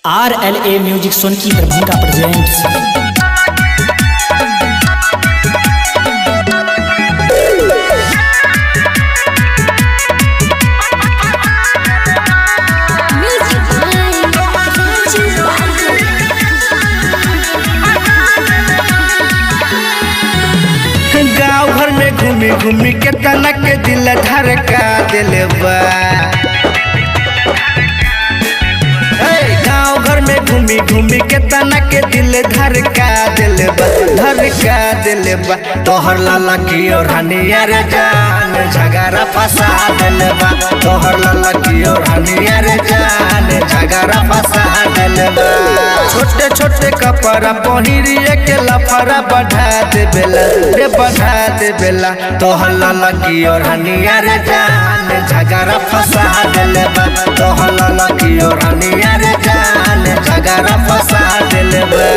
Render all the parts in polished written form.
RLA music Sonki Darbhanga presents. Music by Raju Babu. गाँव घर में घूमी घूमी के तना के दिल धड़का दिल बा। गाँव घर में घूमी घूमी के तना के दिल धड़का दिल बा, धड़का दिल बा। तोहर लाला की और हनिया रे जान झगड़ा फंसा दिल बा। तोहर लाला की और हनिया रे जान झगड़ा फंसा दिल बा। छोटे छोटे कपड़ा पहिरिए के लफड़ा बढ़ा देबेला रे, बढ़ा देबेला। तोहर लाला की और हनिया रे जान झगड़ा फंसा दिल बा। तोहर लाला की और हनिया रे जान झगड़ा फंसा दिल बा।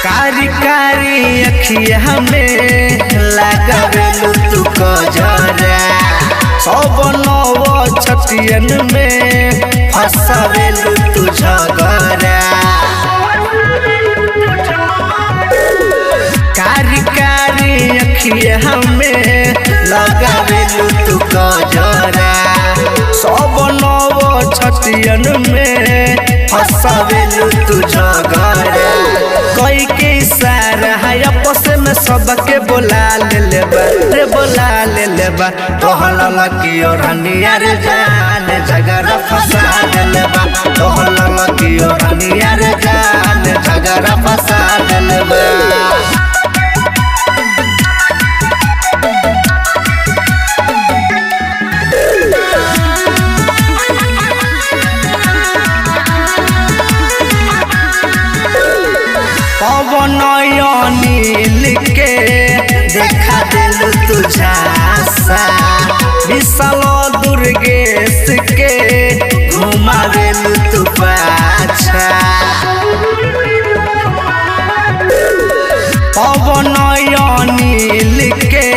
कारी कारी अखिया में लगावेलू तू कजरा, सब नव छतियन में फंसावेलू तू झगड़ा। कारी कारी अखिया में लगावेलू तू कजरा, सब नव छतियन में फंसावेलू तू झगड़ा। कोई के इशारा है आपस में सबके बोला ले लेबा रे, बोला ले लेबा। तोहर लाला की और हनिया रे जान झगड़ा फंसा देलेबा। तोहर लाला की और हनिया रे जान झगड़ा फंसा देलेबा। पवन अनिल के देखा दिल तू झांसा, विशाल दुर्गेश के घुमावेलू तू पाछा। पवन अनिल के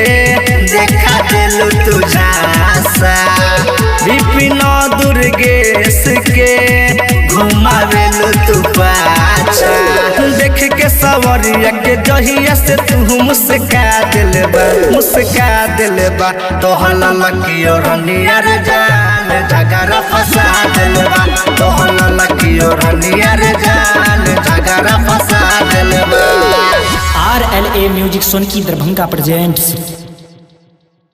देखा दिल तू झांसा, विपिन दुर्गेश के घुमावेलू तू पाछा। देख के सवरिया के जहिया से तू मुस्का दिल बा, मुस्का दिल बा। तोहर लाला की और हनिया रे जान झगड़ा फंसा दिल बा। तोहर लाला की और हनिया रे जान झगड़ा फंसा दिल बा। RLA music Sonki Darbhanga presents.